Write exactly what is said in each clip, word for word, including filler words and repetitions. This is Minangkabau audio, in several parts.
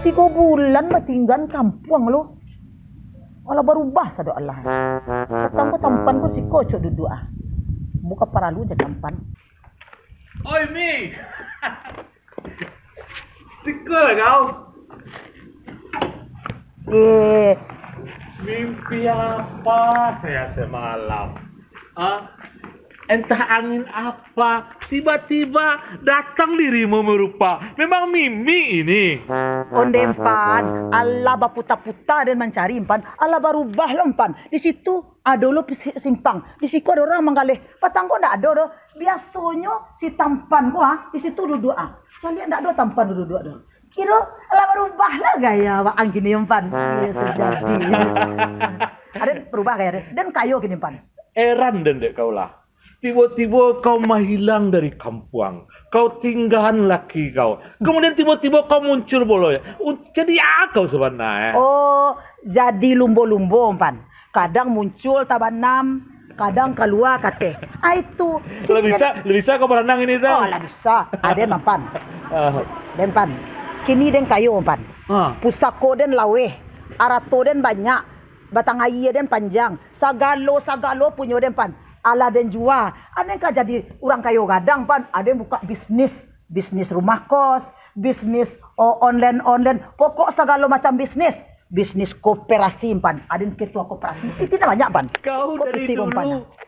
Tigo bulan batinggaan kampuang lo. Alah barubah sado alah. Patang ko tampan ko siko cok duduak ah. Buka paralu ja tampan. Oi, Mi. Siko lah kau. Eh. Mimpi apa saya semalam? Ah, entah angin apa, tiba-tiba datang dirimu merupa. Memang Mimi ini. Onde Empan, alah baputa-puta den mancari Empan, alah barubah lo Empan. Di situ ado lo pisi-, simpang, di siko ado urang manggaleh. Patang ko ndak ado doh. Biasonyo si tampan ko ah, di situ duduak ah. Caliak ndak ado tampan duduak doh. Kiro alah barubah lah gaya waang kini Empan. Iyo, sujati. Aden barubah gaya den. Den kayo kini Empan. Eran den dek kau lah. Tibo-tibo kau mahilang dari kampuang. Kau tinggaan laki kau. Kemudian tibo-tibo kau muncul bolo. U-, jadi a kau sabana, eh? Oh, jadi lumbo-lumbo Empan. Kadang muncul tabanam, kadang kalua kateh. Ah, itu. Lah bisa, lah bisa kau baranang ini tu? Oh, lah bisa. Aden Empan. Ah. Den Pan. Kini den kayo Empan. Ah. Pusako den laweh, arato den banyak, batang aia den panjang, sagalo-sagalo punyo den Pan. Alah den jua. Aden ka jadi urang kayo gadang Pan. Aden buka bisnis, bisnis rumah kos, bisnis, oh, online-online. Pokok sagalo macam bisnis. Bisnis koperasi Pan. Aden ketua koperasi. Itu banyak Pan. Kau dari dulu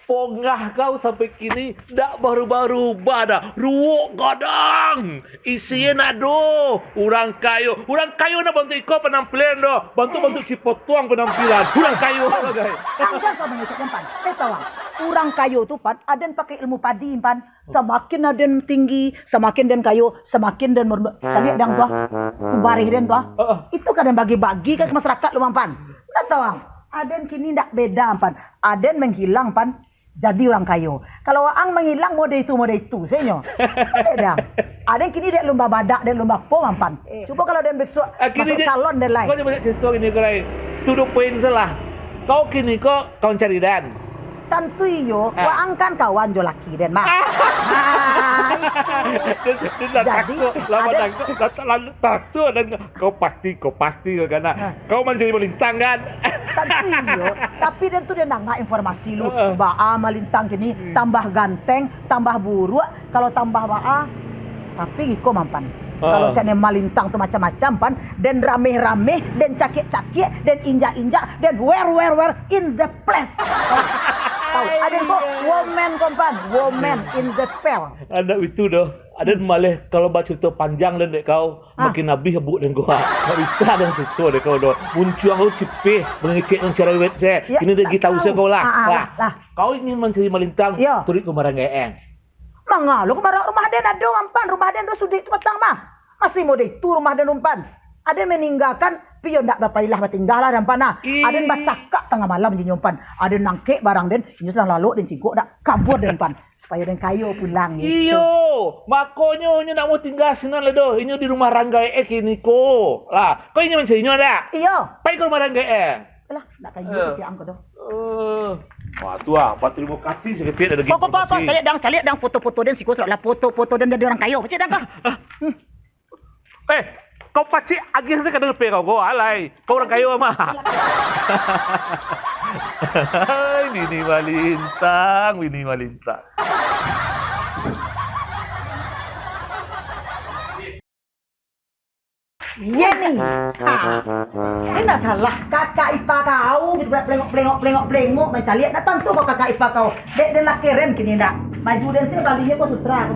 pongah kau sampai kini ndak barubah-rubah dah. Ruwok gadang. Isinyo nak doh. Urang kayo. Urang kayo nak bantuak iko panampilan doh. Bantuak-bantuak cipotuang panampilan. Urang kayo bagai. Angkan kau mangecek Pan. Eh, kawan. Urang kayo tu Pan, aden pakai ilmu padi Pan. Samakin aden tinggi, samakin den kayo, samakin den merdu-, caliak dang tu ah. Tu barih den tu ah. Heeh. Itu ka den bagi-bagi ka masyarakat lo Pan. Ndak tahu ang. Aden kini ndak beda Pan. Aden menghilang Pan. Jadi urang kayo. Kalau ang menghilang mode itu, mode itu, senyo. Beda. Aden kini dek lumba badak, dek lumba po Pan. Eh. Cubo kalau den besok masuk salon den lai. Kau ni banyak cerita gini kau lai. Tuduh poin salah. Kau kini kau kawan cari den. Tantu iyo, ah, waang kan kawan jo laki den mah. Ah. Ah, itu. Jadi, lah, aden, lah, aden, lah, lah, lah, takut, dan kau pasti, kau pasti kau kena. Ah. Kau mancari malintang kan? Tantu iyo, tapi den tu den danga informasi lu. Ah. Baa malintang kini, hmm, tambah ganteng, tambah buruak, kalau tambah baa, tapi iko Pan. Ah. Kalau siap den malintang tu macam-macam Pan, den rameh-rameh, den cakiak-cakiak, den injak-injak, den wer, wer, wer, in the place. Tahu? Aden ko woman ko Pan, woman in the place. Anak itu doh. Aden maleh kalau bacerita panjang den dek kau, ah, makin abih abuk den ko. Ndak bisa den cerita dek kau doh. Muncuang kau cipeh, mangecek nan cerewet se. Ya, kini den gi tahu se kau lah. Ah, ah, lah. Lah. Kau ingin mancari malintang, iyo, turuik ka rumah Ranggai Eng. Manga lo ka rumah, rumah den ado Pan, rumah den do sudik tu patang mah. Masih mode itu rumah den Pan. Aden maninggakan, pi yo ndak bapailah batingga lah den Pan ah. Ih. Aden bacakak tangah malam jo inyo Pan. Aden nangkek barang den, inyo sudah lalok den cingkok dak, kabua den Pan. Supayo den kayo pulang gitu. Iyo, makonyo inyo ndak mau tingga sinan lah doh. Inyo di rumah Ranggai Eng kini ko. Lah, kau ingin mancari inyo dak? Iyo. Pai ka rumah Ranggai Eng. Alah, ndak kayo. Eh. Kecek ang ko doh. Eh. Wah, tu ah, batarimo kasih sakecek ado. Kok, kok, kok, kok, informasi. Caliak dang, caliak dang foto-foto den siko, sudah lah foto-foto den jadi urang kayo. Kecek dang ko. Hmm. Eh, kau pacik agiah se kadang H P kau, kau alai. Kau urang kayo mah. Hai, bini malintang, bini malintang. Iyo ni. Ha. Indak salah. Kakak ipa kau gitu, pelengok, pelengok, pelengok, pelengok, mancaliak. Ndak tantu kau kakak ipa kau. Dek, den lah keren kini ndak. Baju den se balinyo ko sutra ko.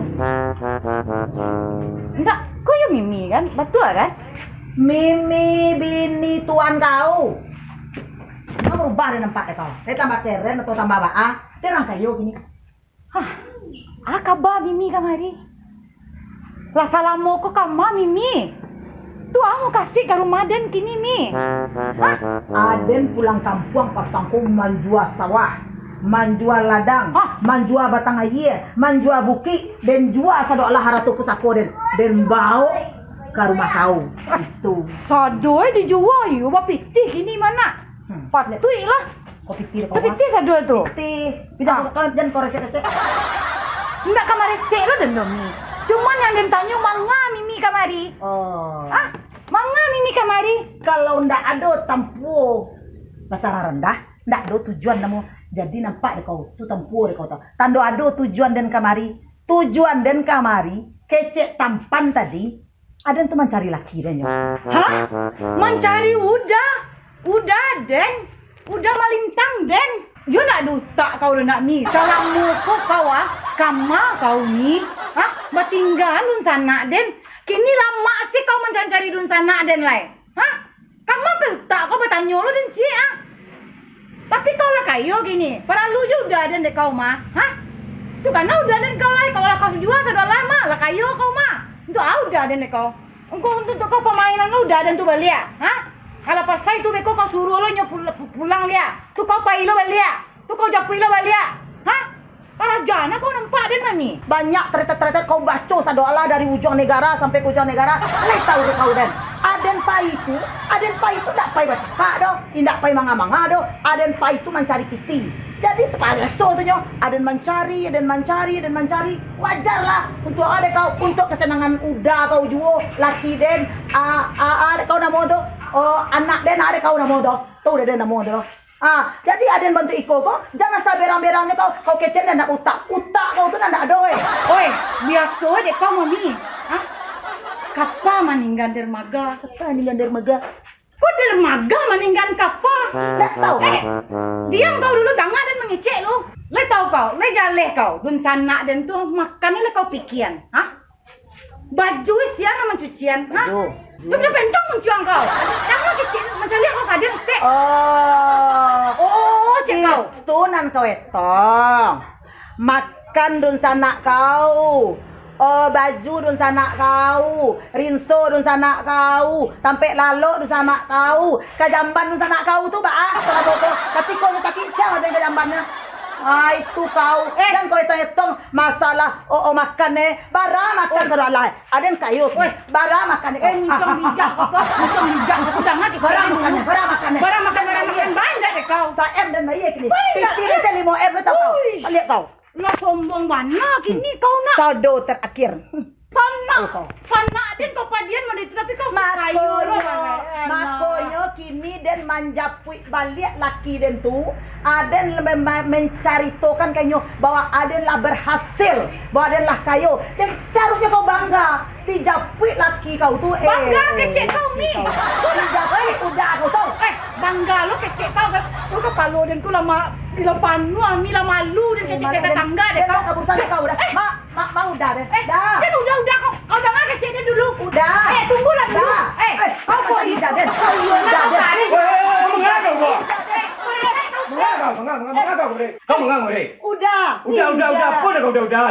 Ndak, ko yo Mimi kan? Batua kan? Mimi bini tuan kau. Kau barubah den nampak dek kau. Dek tambah keren atau tambah baa? Dek urang kayo kini. Hah, a kaba Mimi kamari? Lah salamo ko kama Mimi? Tu a mukasuik ka rumah den kini, Mi? Hah? Aden pulang kampuang patang ko manjua sawah, manjua ladang, hah? Manjua batang aia, manjua bukik, den jua sado alah harato pusako den, den baok ka rumah kau. Itu. Sado e dijua, iyo bapitih kini mah nak. Hmm. Patuik lah. Kau pitih dek kau, ah. Pitih sado tu. Pitih. Pitih. Ah. Kau jan kau resek-resek. Indak ka maresek lo den doh, Mi. Cuman yang den tanyo manga Mimi kamari. Oh. Ah, manga Mimi Kamari, kalau ndak ado tampuo basarah randah, ndak ado tujuan namo. Jadi nampak dek kau, tu tampuo dek kau tu. Tando ado tujuan den kamari. Tujuan den kamari, kecek tampan tadi, aden tu mancari laki den nyo. Hah? Mancari Uda? Uda den? Uda malintang den? Yo nak dutak kau lo nak mi. Salamo ko kau ah, kama kau ni. Hah? Batingga dunsanak den. Kini lamak sih kau mancari dunsanak den lai. Hah? Kama pai utak kau batanyo lo den ciek ah. Tapi kau lah kayo kini, paralu jo Uda den dek kau mah, ha? Tu kana Uda den kau lai, kau lah kau jua sadoalah mah, lah kayo kau mah. Untuak a Uda den dek kau? Untuak, untuak kau pamainan lo Uda den tu baliak, ha? Alah pasai tu beko kau suruah lo nyo pul-, pu-, pulang liak. Tu kau pai lo baliak. Tu kau japuik lo baliak, ha? Karajo nah kau nampak den mah mi. Banyak taretet-taretet kau baco sadoalah dari ujuang negara sampai ka ujuang negara. Lai tau dek kau den. Aden pai tu, aden pai tu ndak pai bacakak doh, indak pai manga-manga doh. Aden pai tu mancari piti. Jadi tabiaso tu nyo, aden mancari, aden mancari, aden mancari. Wajar lah, untuak a dek kau, untuak kasanangan Uda kau juo, laki den, a, a, a dek kau namo tu, o, anak den a dek kau namo tu. Tu dek den namo tu. Ah, jadi aden bantuak iko ko, jan asa berang-berangnyo kau, kau kecek nan ndak utak. Utak kau tu nan ndak ado, eh. Oi, biaso dek kau mah mi. Hah? Kapa maninggan dermaga? Kapa maninggan dermaga? Kok dermaga maninggan kapa? Ndak tau. Eh, diam kau dulu, danga den mangecek lu. Lai tau kau, lai jaleh kau. Dunsanak den tu makan lai kau pikian. Hah? Baju sia nan mancucian, ha? Baju. Lu dah pencong muncuang kau. Jangan kecil, mancaliak kau ka den, tek. Oh. Oh, cek kau. Itu nan kau etong. Makan dunsanak kau. Oh, baju dunsanak kau. Rinso dunsanak kau. Tampek lalok dunsanak kau. Ka jamban dunsanak kau tu, baa? Kalau tu, katiko nyo sakik, sia nan ka jambannyo? Ah, itu kau. Eh. Jan kau etong-etong masalah, oh, oh, makan, eh. Bara makan, oh, sadoalah. Aden kayo. Weh. Bara makan, eh. Eh, muncung bijak kau tu. Muncung bijak kau tu. Bara makan, bara makan, eh. Bara makan, bara makan. Banyak dek kau. Saem den bayia kini. Banyak. Piti den se limo M, lu tau kau. Ui. Liek kau. Lah sombong bana kini kau nak. Saldo terakhir. Sanak, oh, kau. Sanak den kau padian mode itu, tapi kau suka iyo lo. Makonyo, makonyo kini den manjapuik baliak laki den tu, aden mem-, mencaritokan ka inyo bahwa aden lah berhasil, bahwa aden lah kayo. Den seharusnyo kau bangga, dijapuik laki kau tu, eh. Bangga kecek kau ni. Dijapuik Uda kau tu. Eh, bangga lo kecek kau kan. Tu kapalo den tu lah ma-, lah panuah, mi lah malu den kecek ka tatangga den kau. Mak, mak, mak Uda deh. Eh, dah. Kan Uda, Uda, kau, kau danga kecek den dulu. Uda. Eh, tunggulah dulu. Dah. Eh, eh, kau kok Uda deh. Kau Uda deh. Weh, weh, weh, manga kau, kau? Eh, manga kau, manga, manga, manga kau, deh? Kau manga kau, deh? Uda. Uda, Uda, Uda. Apo dah kau Uda, Uda?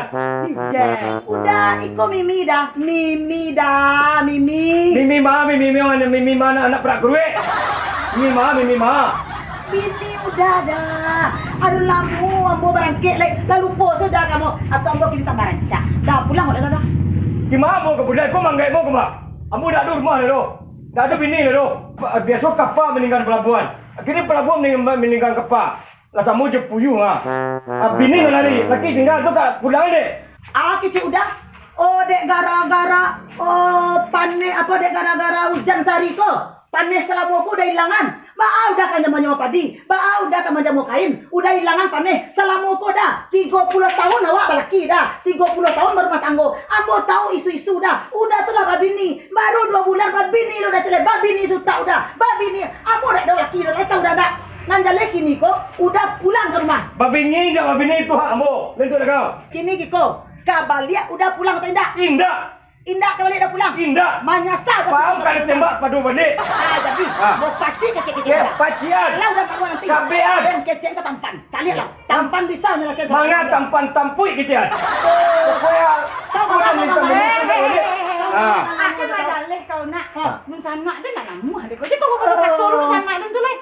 Uda. Uda, iko Mimi dah. Mimi dah, Mimi. Mimi ma, Mimi ma, Mimi ma, anak, anak perak kuruik. Mimi ma, Mimi ma. Bini Uda dah. Aduh, lamo ambo barangkek lai. Lah lupo sudah kamo. Atau ambo kini tambah rancak. Dah, pulang, dah, dah, dah. Di ma ambo ka pulang? Ko manggaek ambo ka ma? Ambo dak ado rumah dah doh. Dak ado bini dah doh. Pa-, biaso kapa maninggan palabuhan. Kini palabuhan maning-, maninggan kapa. Lah samo jo puyuah, ha. Ah, bini malari, laki tingga tu ka pulang dek. Ah, kecek Uda. Oh, dek gara-gara, oh, paneh, apo, dek gara-gara ujan sari ko. Paneh salamo ko Uda ilangan. Baa Uda ka manjamo padi, baa Uda ka manjamo kain, Uda ilangan paneh. Salamo ko dah, tigo puluah tahun awak balaki dah, tigo puluah tahun barumah tanggo. Ambo tahu isu-isu dah. Uda tu lah babini, baru duo bulan babini lo dah celek, babini sutak Uda, babini. Ambo dak ado laki lo, lai tahu Uda dak? Nan jaleh kini ko, Uda pulang ka rumah. Babini indak babini tu hak ambo, lentuk dah kau. Kini kiko, ka baliak Uda pulang atau indak? Indak. Indak ka baliak Uda pulang? Indak. Manyasa Uda. Paham pulang ka Uda ditembak pado baliak. Ah, jadi, ah, mau pasti kecek-kecek Uda. Pacian. Kalau Uda tak mau nanti, kabean. Dan kecek ka tampan. Caliak lah. Tampan bisa nyelesaikan. Manga tampan tampuik kecek. Oh. Pokoknya, kau kurang minta minta baliak. Ah. Aku lah jaleh kau nak. Ah. Mun sanak dia nak namuah deh. Kau je kau kasar-kasar mun sanak dia tu lai.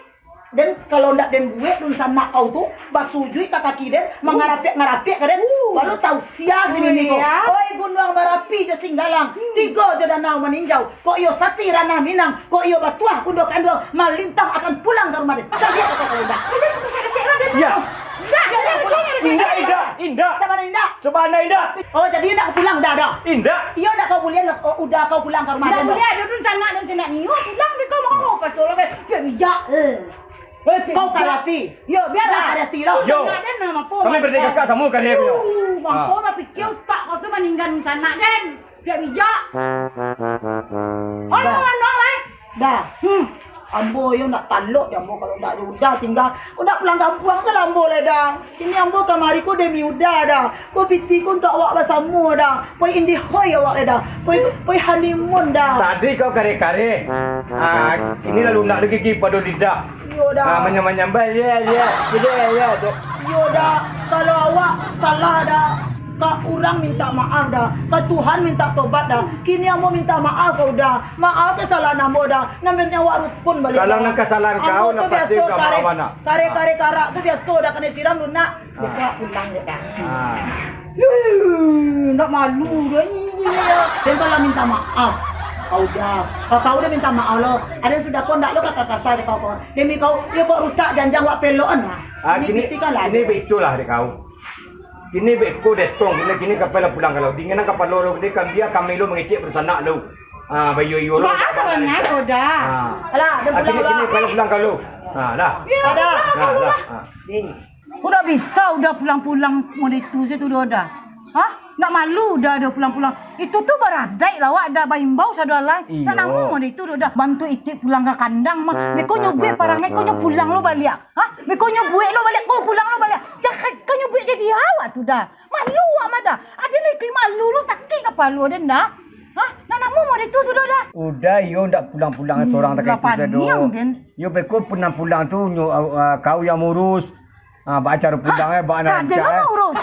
Den, kalau ndak den buek dunsanak kau tu, basujuik ka kaki den, mangarapiak-ngarapiak ka den, baru tau sia si Mimi ko. Oi gunuang Marapi jo Singgalang, tigo jo danau maninjau, kok iyo sati ranah Minang, kok iyo batuah kundo kanduang, malintang akan pulang ka rumah den. Caliak kau kalau ndak. Iya. Indak, indak, indak. Sabana indak. Sabana indak. Oh, jadi indak pulang dah, dah. Indak. Iyo ndak kau bulian lah. Udah kau pulang ka rumah. Ndak buliah, ado tu sanak dan sanak nyo. Pulang dek kau, mangko kau kacau lah, kan? Piak bijak, eh. Eh, kau karati. Yo, biarlah. Karati lah. Yo. Sanak dan nama kau, kami berdiri kakak sama kali aku. Uh, mangko bapikia utak kau tu maninggan sanak dan. Piak bijak. Alah, alah, alah. Dah. Hmm. Ambo yo ndak talok jo ambo kalau ndak jo Uda tingga. Ko ndak pulang kampuang se lah ambo lai, Da. Kini ambo kamari ko demi Uda, Da. Ko pitih ko untuak awak basamo, Da. Poi indihoi awak lai, Da. Poi, poi honeymoon, Da. Tadi kau kareh-kareh. Ah, kini lalu nak lagi gigi pado lidah. Iyo, Da. Ah, manyambai-nyambai, ya, ya. Iyo, Da. Kalau awak salah, Da, ka urang mintak maaf, Da. Ka Tuhan mintak tobat, Da. Kini ambo mintak maaf ka Uda. Maaf kesalahan ambo, Da. Nan penting awak rukun baliak, Da. Kalau nan kesalahan kau, ambo tu biaso kareh, kareh-kareh karak tu biaso, Da, kanai siram lunak. Ah. Deka pulang dek, Da. Ah. Huh, ndak malu, Da. Iyo. Den kalau minta maaf ka Uda. Ka kau den minta maaf lo. Ado sudah kau ndak lo kata kasar dek kau, kau. Demi kau, yo kok rusak janjang wak pelokan, ha. Ah, kini, kini baitu lah dek kau. Kini beko detong, kini, kini kapalo pulang kalau. Dinginan kapalo lo, kini kambia kami lo mangecek badusanak lo. Ah, bayo-iyo lo. Maaf sabananyo, Da. Ah. Alah, den pulang lo. Kini kapalo pulang kalau. Ah, lah. Yo, Da. Ah, lah. Ah. Ko ndak bisa Uda pulang-pulang model itu se tu, Da. Hah? Ndak malu Uda, Uda pulang-pulang. Itu tu baradaik lah awak, Da, baimbau sado alai. Iyo. Ndak namuah model itu, Da. Bantuak itik pulang ka kandang mah. Beko nyo buek parangai, ko nyo pulang lo baliak. Hah? Beko nyo buek lo baliak, ko pulang lo baliak. Jan ka nyo buek jadi awak tu, Da. Malu awak mah, Da. Aden lai malu lo, sakik kapalo den, Da. Hah? Ndak namuah model itu tu, Da. Uda iyo ndak pulang-pulang sorang takah itu sado. Paniang den. Iyo beko pulang-pulang tu nyo, ah, kau yang murus. Ah, baa caro pulang, eh, baa nan rancak, eh. Urus.